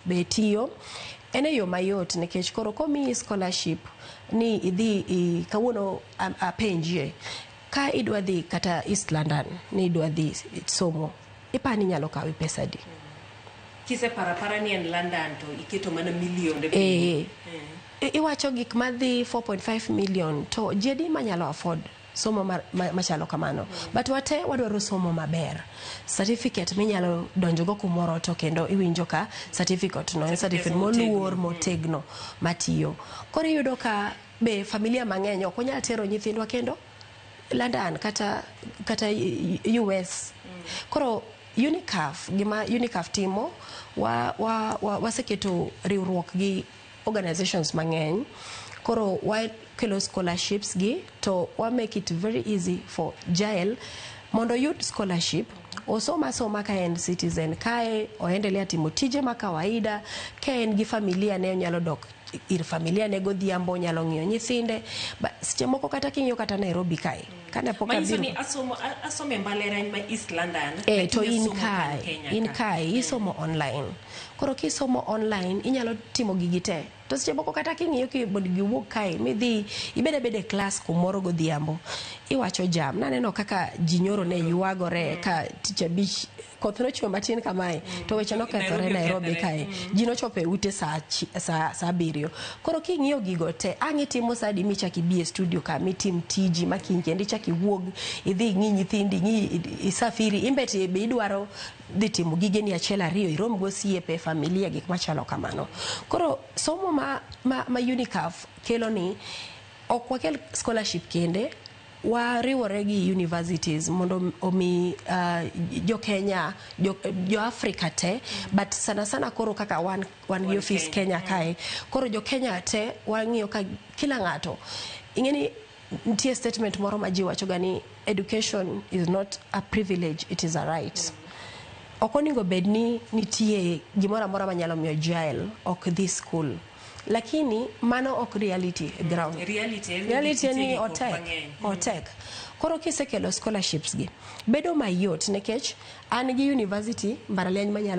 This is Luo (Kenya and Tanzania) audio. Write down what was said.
Be tiyo en e yo mayot, nikech koro komiyi scholarship ni idhi kawuono apenjie ka idwa dhi kata East London ni idwa dhi somo, ipani inyalo kawi pesa adi? Kiseparo apara ni en London to iketo mana milionde. Eh, iwacho gik madhi 4.5 million, to ji adi manyalo afford somo machalo kamano? But wate wadwaro somo maber, certificate minyalo donjogo kumoro to kendo iwinjo ka certificate no en certificate moluor, motegno, matiyo. Koro iyudo ka be familia mang'eny ok onyal tero nyithindwa kendo London kata US. Koro UNICAF, gima UNICAF timo, waseketo riwruok gi organizations mang'eny. Koro wakelo scholarships gi to wa make it very easy for Jael mondo oyud scholarship, osom asoma ka en citizen kae, oendelea timo tije ma kawaida. Ka en gi familia ne, onyalo dok ir familia ne godhiambo, onyalo ng'iyo nyithinde. Seche moko kata king'iyo kata Nairobi kae, kane pok Manyiso ni asomo e mbalariany ma East London, to lakini in asomo kan kae Kenya in ka. Kae isomo online. Koro kisomo online inyalo timo gigi te. To seche moko kata king'iyo ki mondo giwuog kae midhi ibed abeda e klas kumoro godhiambo, iwacho jam. Naneno kaka ji nyoro ne ywagore ka tich abich koth nochwe matin kamae to weche nokethore Nairobi Nairobi okethore. kae. Ji nochopo e ute saa 7. Koro king'iyo gigo te, ang' itimo sa adi michak ibi e studio ka mitim tiji ma kiny kendo ichak iwuog idhi ing'i nyithindi, ing'i isafiri imbet be idwaro dhi timo gigeni achiel ariyo, irom gosiepe, familia, gik machalo kamano. Koro somo ma UNICAF kelo ni ok wakel scholarship kende, wariwore gi universities mondo omi jo Kenya, jo Africa te, but sana sana koro kaka wan gi Wan office Kenya. Kenya kae. Koro jo Kenya te wang'iyo ka kila ng'ato ing'e ni nitie statement moro ma ji wachoga ni education is not a privilege, it is a right. Ok onego bed ni nitie gimoro amora manyalo miyo Jael ok dhi school, lakini mano ok reality e ground. Reality en ni Reality en nitie ni gik otek mang'eny. Otek. Koro kisekelo scholarships gi bedo mayot, nikech an gi university mbalariany manyalo